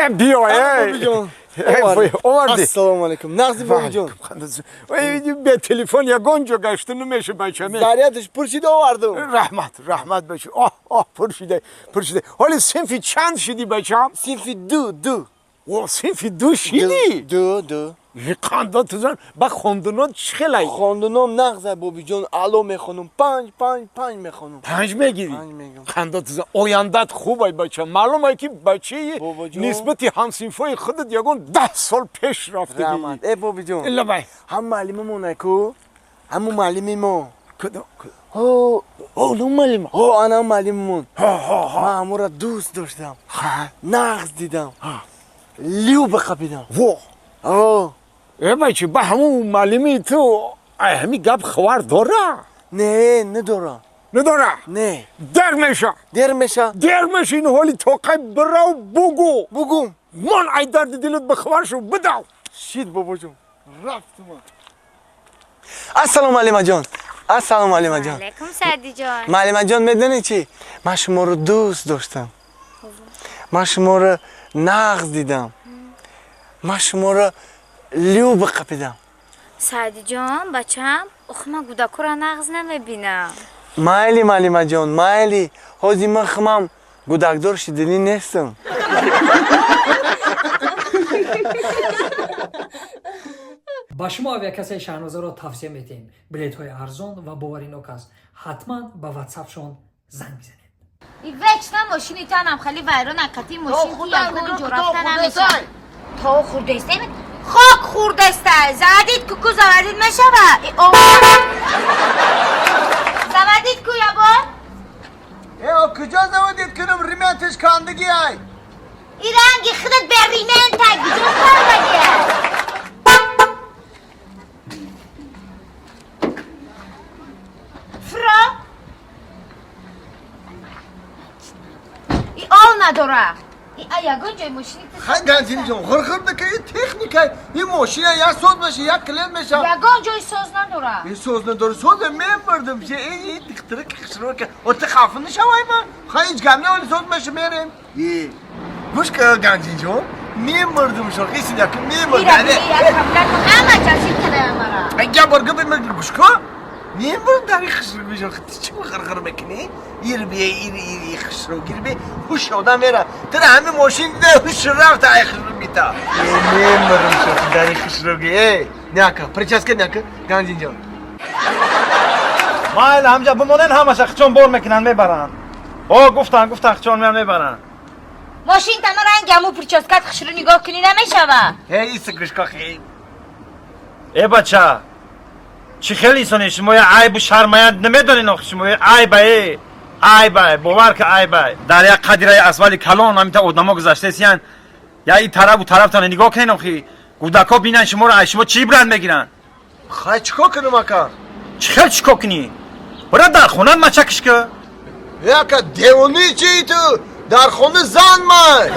Биё, оварди. Ассалому алайкум. Нағзи, бобиҷон. Бе телефон ягон ҷо гашта намеша, бача. Зарядаш пур шида, овардум. Раҳмат, раҳмат, бача. Оҳ, оҳ, пур шида, пур шида. Ҳоли синфи чанд шидӣ, бачам? Синфи ду, ду. О, синфи ду шидӣ? Ду, ду. Қандо тузан ба хондунот чӣ хелай? Хондуном нағзай, бобиҷон, аъло мехонум. Панҷ, панҷ, панҷ мехонум. Панҷ мегирӣ? Қандо тузан, ояндат хубай, бача. Маълумай, ки бачаи нисбати ҳамсинфои худат ягон 10 сол пеш рафтагӣ. Э, бобиҷон. Лабай. Ҳам муаллимамон ку, ҳамун муаллими мо. Ҳо, муаллим. Ҳо, ана муаллимамон. Ман ҳамонро дӯст доштам, нағз дидам, люба қапидам. Во! Э, бачи, ба ҳамун муаллими ту ай ҳами гап хабар дора? Не, надора. Надора? Не. Дер меша. Дер меша. Дер меша. Ин ҳоли тоқай бирав, бугу. Бугум. Мон ай дарди дилат ба хабар шу, бидав. Шид, бобоҷон, рафтума. Ассалому, алимаҷон, ассалому, алимаҷон. Алайкум, Саъдиҷон. Муаллимаҷон, медонед чӣ? Ман шуморо дӯст доштам, ман шуморо нағз дидам, ман шуморо люба қапидам. Саъдиҷон, бачам, охи ман гудакура нағз намебинам. Майли, муаллимаҷон, майли. Ҳозир ман хумам гудакдор шидинӣ нестам. Ба шумо авиакассаи Шаҳнозаро тавсия медиҳем. Билетҳои арзон ва боваринок аст. Ҳатман ба ватсапшон занг бизанед. И вечно мошини танам хеле вайрон акати мошин ки ягон ҷо рафта намешавад. То хурдесте, хок хурдеста. Заводить ку, заводить мешава. Заводить ку ябо. Э, куҷо заводить кунам, ремень ш кандагӣ ай. И ранги худат бе ремень а куҷо кардагия? Фро и ол надора. И а ягон ҷои мошини. Хай, Ганҷиниҷон, ғирғир бика, и техника, и мошина як соз меша, як клиент меша. Ягон ҷои соз надора. И соз надора, созе мебурдам же, и дихтира хишрока ота хафа нашавай. Ма хай, ҳеҷ гап не, оли соз меша, мерем. И гӯш ка, Ганҷинҷон, мемурдум, шо хисиняк мемурдам. Ҳама ҷазид кадай мара. Я бор гап, гӯш ка, мемурдам дар хишро бижон. Ти чӣ ғирғир мекунӣ? Ир бие, ир, ир, хишро гир бе, ҳуш одам мера. Тара ҳами мошин дида, ҳуш рафта, ай хишро бита. Мемурдум, шо дари хишро ги. Э, няка прическа, няка, Ганҷинҷон. Майли, ҳамҷа бимонен, ҳамаша хичон бор мекунанд, мебаранд. О, гуфтан, гуфтан, хичон меян, мебаранд. Мошин тама ранги ҳаму прическа т хушрӯ нигоҳ кунӣ намешава. Э, иса, гӯш ка, хе. Э, бача, чӣ хел инсоне шумо? Я айбу шармая намедонен охи шумо? Айба, э, айбай, бовар ка, айбай. Дар як қадираи асфали калон ҳамита одамо гузаштесиян, я и тарафу тарафтона нигоҳ кунен. Охи гудако бинан шуморо, аз шумо чӣ ибрат мегиранд? Хай, чӣ кор кунам, ака? Чӣ хел чӣ кор кунӣ? Бира, дар хона мачакиш ка. Э, ака, девони чи ту? Дар хона зан май.